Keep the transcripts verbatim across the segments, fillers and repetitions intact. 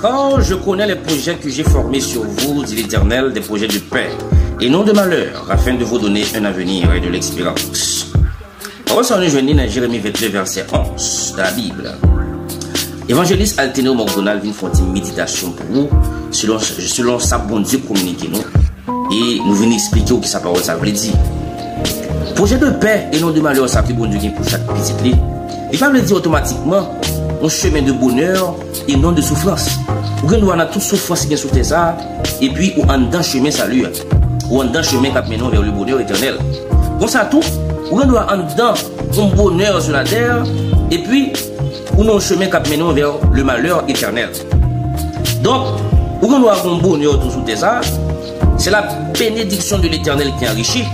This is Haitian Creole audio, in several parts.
Car je connais les projets que j'ai formés sur vous, dit l'Éternel, des projets de paix et non de malheur, afin de vous donner un avenir et de l'espérance. Pawòl sa a nou jwenn li nan Jeremi vennde, vèsè onz nan Labib. Evanjelis Altenor Morgonal vin fè yon ti meditasyon pou ou, selon, selon sa Bondye kominike nou, e nou vin eksplike w kisa pawòl sa vle di. Pwojè de pè e non de malè sa ke Bondye gen pou chak pitit li, li pa vle di otomatikman yon chemen de bonè e non de soufrans. Ou gen dwa nan tout soufrans ki gen sou tè sa a, epi ou anndan chemen sali a. Ou anndan chemen k ap mennen w vè le bonè etènèl. Konsa tou, ou gen dwa anndan yon bonè sou latè, epi ou nan yon chemen k ap mennen w vè le malè etènèl. Donk, ou gen dwa gen yon bonè tou sou tè sa a, c'est la bénédiction de l'Éternel qui enrichit.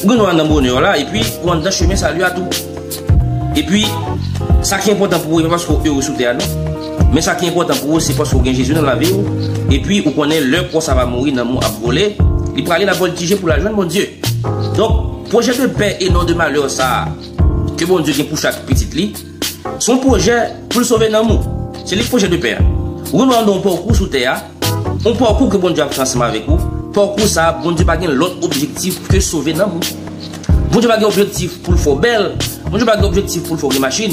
Ou gen dwa nan bonè la, epi ou anndan chemen sali a tou. Epi, sa ki enpòtan pou ou, e pa paske w ere sou tè a, non. Men sa ki enpòtan pou ou, se paske w gen Jezi nan lavi w. Epi, ou konnen lè kò sa va mouri, nanm ou ap vole. Li prale, l ap vòltije pou l al jwenn Bondye. Donk, pwojè de pè e non de malè sa a, ke Bondye gen pou chak pitit li, se yon pwojè pou l sove nanm ou. Se li k pwojè de pè a. Ou gen dwa nan yon pawkou sou tè a, yon pawkou ke Bondye ap fè ansanm avèk ou. Pawkou sa a, Bondye pa gen lòt objektif ke sove nanm ou. Bondye pa gen objektif pou l fè w bèl. Bondye pa gen objektif pou l fè w gen machin.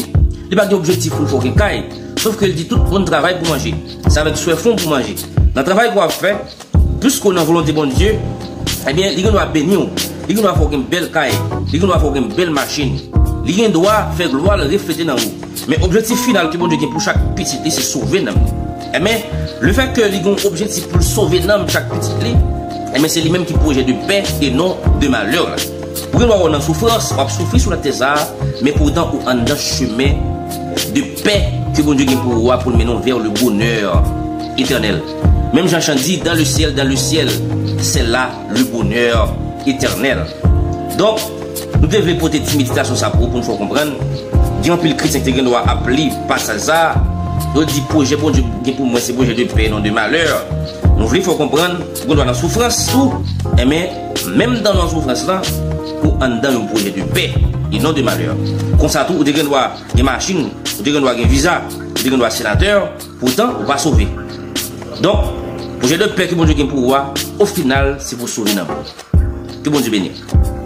Li pa gen objektif pou l fè w gen kay. Sof ke l di tout moun travay pou manje. Se avèk swè fon pou manje. Nan travay ke w ap fè, piske w nan volonte Bondye, ebyen, li gen dwa beni w. Li gen dwa fè w gen bèl kay. Li gen dwa fè w gen bèl machin. Li gen dwa fè glwa l reflete nan ou. Men objektif final ke Bondye gen pou chak pitit li, se sove nanm li. Ebyen, lefètke li gen yon objektif pou l sove nanm chak pitit li, ebyen, se li menm ki pwojè de pè e non de malè la. Ou gen dwa w nan soufrans, w ap soufri sou latè sa a, men poutan ou anndan chemen de pè ke Bondye gen pou ou a, pou l mennen w vè le bonè etènèl. Menm jan chan di, dans le ciel, dans le ciel, c'est là le bonheur éternel. Donk, nou te vle pote ti meditasyon sa pou ou, pou nou fè w konprann. Gen anpil kretyen ki te gen dwa ap li pasaj sa a. Yo di, pwojè Bondye gen pou mwen, se pwojè de pè, non de malè. Nou vle fè w konprann, ou gen dwa nan soufrans tou, enben, menm nan soufrans lan, ou anndan yon pwojè de pè, e non de malè. Konsa tou, ou te gen dwa gen machin, ou te gen dwa gen viza, ou te gen dwa senatè, poutan ou pa sove. Donk, pwojè de pè ke Bondye gen pou ou a, o final, se pou sove nanm ou. Ke Bondye beni w.